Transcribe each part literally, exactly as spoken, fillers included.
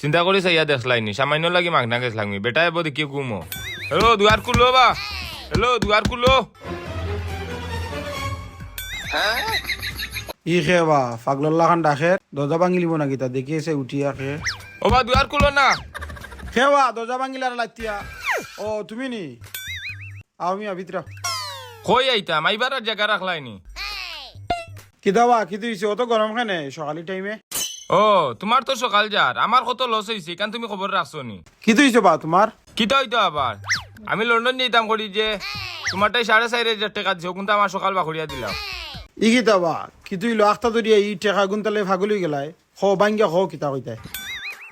চিন্তা করি চাইয়া দেখলাইনি, সামান্য লাগি মাগনা গেছলাম নি। বেটা এবো দেখি ঘুমো। হ্যালো, দুয়ার খুলো বা। হ্যালো, দুয়ার খুলো। ই কে বা, পাগলর লাখান ডাকের, দরজা ভাঙিলিবো নাকি তা দেখি আছে উঠিয়া কে। ও বা, দুয়ার খুলো না। কে বা, দরজা ভাঙিলার লাতিয়া। ও, তুমি নি? আও মিয়া, ভিতরে আও। কই আইতাম, আইবার আর জাগা রাখলাইনি। কিতা বা, কিতা অইছে? অত গরম কেনে সকালি টাইমে? ও, তুমার তো সকাল যার, আমার কত লস অইছে, ইখান তুমি খবর রাখছো নি? কিতা অইছে বা তুমার? কিতা অইতো আবার? আমি লন্ডন যাইতাম করি যে, তুমারটাই সাড়ে চাইর হাজার টেকা দিছে, অগুনতা আমার সকাল বাখরিয়া দিলাম। ই কিতা বা, কিতা অইলো? আখতা ধরিয়া ই টেকা গুনতালে পাগল অইগেলায়। কও, ভাঙ্গিয়া কও, কিতা কইতায়?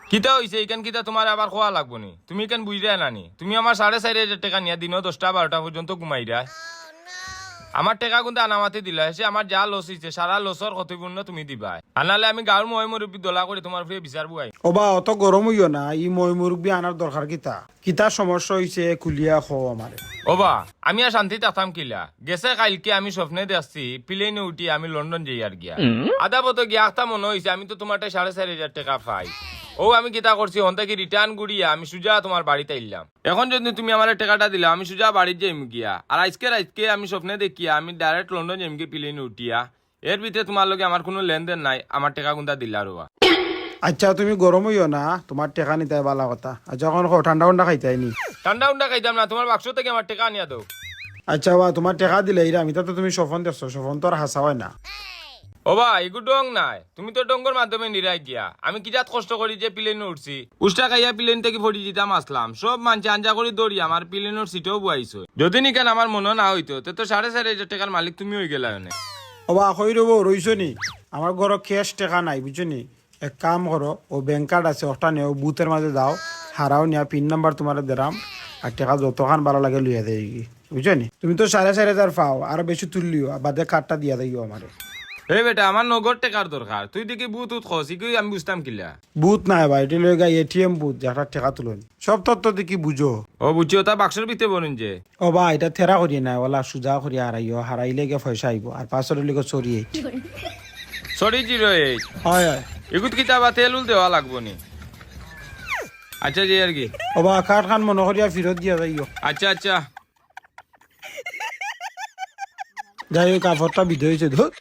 কিতা অইছে? ইখান কিতা তুমার আবার কওয়া লাগবো নি? তুমি ইখান বুঝরায় না নি? তুমি আমার সাড়ে চাইর হাজার টেকা নিয়া দিনো দশটা বারোটা পর্যন্ত ঘুমাইরায়। আমার টেকা গুনতা আনামাতে দিলায়, হে আমার যা লস অইছে, সারা লসর ক্ষতিপূর্ণ তুমি দিবায়। আর নাইলে আমি গাউর ময়-মুরব্বি দলা করি তুমার উপরে বিচার বওয়াইমু। ও বা, অত গরম অইও না, ই ময়-মুরব্বি আনার দরকার কিতা? কিতা সমস্যা অইছে, খুলিয়া কও আমারে। ও বা, আমি আর শান্তি থাকতাম কিলা? গেছে কাইলকে আমি স্বপ্নে দেখছি, প্লেনে উঠি আমি লন্ডন যাইয়ার গিয়া। আধা পথো গিয়া আখতা মনো অইছে, আমি তো তুমারটাই সাড়ে চাইর হাজার টেকা পাই। অউ আমি কিতা করছি, হন থাকি return ঘুরিয়া আমি সুজা তুমার বাড়িত আইলাম। এখন যুদি তুমি আমারে টেকাটা দিলাও, আমি সুজা বাড়িত যাইমু গিয়া। আর আইজকে রাইতকে আমি স্বপ্নে দেখিয়া আমি direct লন্ডন যাইমু গিয়া প্লেনে উঠিয়া। এর ভিতরে তুমার লগে আমার কুনু লেনদেন নাই, আমার টেকা গুনতা দিলাও বা। আইচ্ছা, তুমি গরম অইও না, তুমার টেকা নিতায় ভালা কথা। আইচ্ছা, অখন কও, ঠান্ডা-উন্ডা খাইতায় নি? ঠান্ডা-উন্ডা খাইতাম না, তুমার বাক্স থাকি আমার টেকা আনিয়া দেও। আইচ্ছা বা, তুমার টেকা দিলাইরাম, ইতা তো তুমি স্বপন দেখছো, স্বপন তো আর হাছা অয় না। ও বা, ইগু ঢং নায়, তুমি তো ঢংর মাধ্যমে নিরাই গিয়া। আমি কি জাত কষ্ট করি যে প্লেনে উঠছি, উষ্টা খাইয়া প্লেন থাকি পড়ি যিতাম আছলাম, সব মানষে আঞ্জা করি ধরিয়া আমার প্লেনর সিটও বওয়াইছো। যুদি নিকান আমার মনো না অইতো, তে তো সাড়ে চাইর হাজার টেকার মালিক তুমি অইগেলায় অনে। ও বা, কই রইবো, রইছো নি? আমার ঘরো cash টেকা নাই, বুঝছো নি? এক কাম করো, অউ bank card আছে, অটা নেও, বুথর মাঝে যাও, হারাও নিয়া pin number তুমারে দেরাম, আর টেকা যতখান ভালা লাগে লইয়া যাইগি, বুঝছো নি? তুমি তো সাড়ে চাইর হাজার পাও, আরো বেশি তুলিলিও, আর বাদে card টা দিয়া যাইও আমারে। এ বেটা, আমার নগদ টেকার দরকার, তুই দেখি বুথ-উথ কস, ইগুই আমি বুঝতাম কিলা? বুথ নায় বা, ইটা অইলো গিয়া ATM বুথ, যেটা টেকা তুলইন। সব তথ্য দেখি বুঝো। ও বুঝছি, অটা বাক্সর ভিতরে ভরইন যে। ও বা, ইটা তেরা করিয়া নায়, অলা সুজা করিয়া হারাইও, হারাইলে গিয়া পয়সা আইবো, আর password অইলো গিয়া sorry eight। Sorry zero eight। অয়, অয়। ইগুত কিতা বা তেল-উল দেওয়া লাগবো নি? আইচ্ছা, যাই আর কি। ও বা, card খান মনো করিয়া ফিরত দিয়া যাইও। আইচ্ছা, আইচ্ছা। যাই অউক, কাপড়টা ভিজা অইছে, ধুর।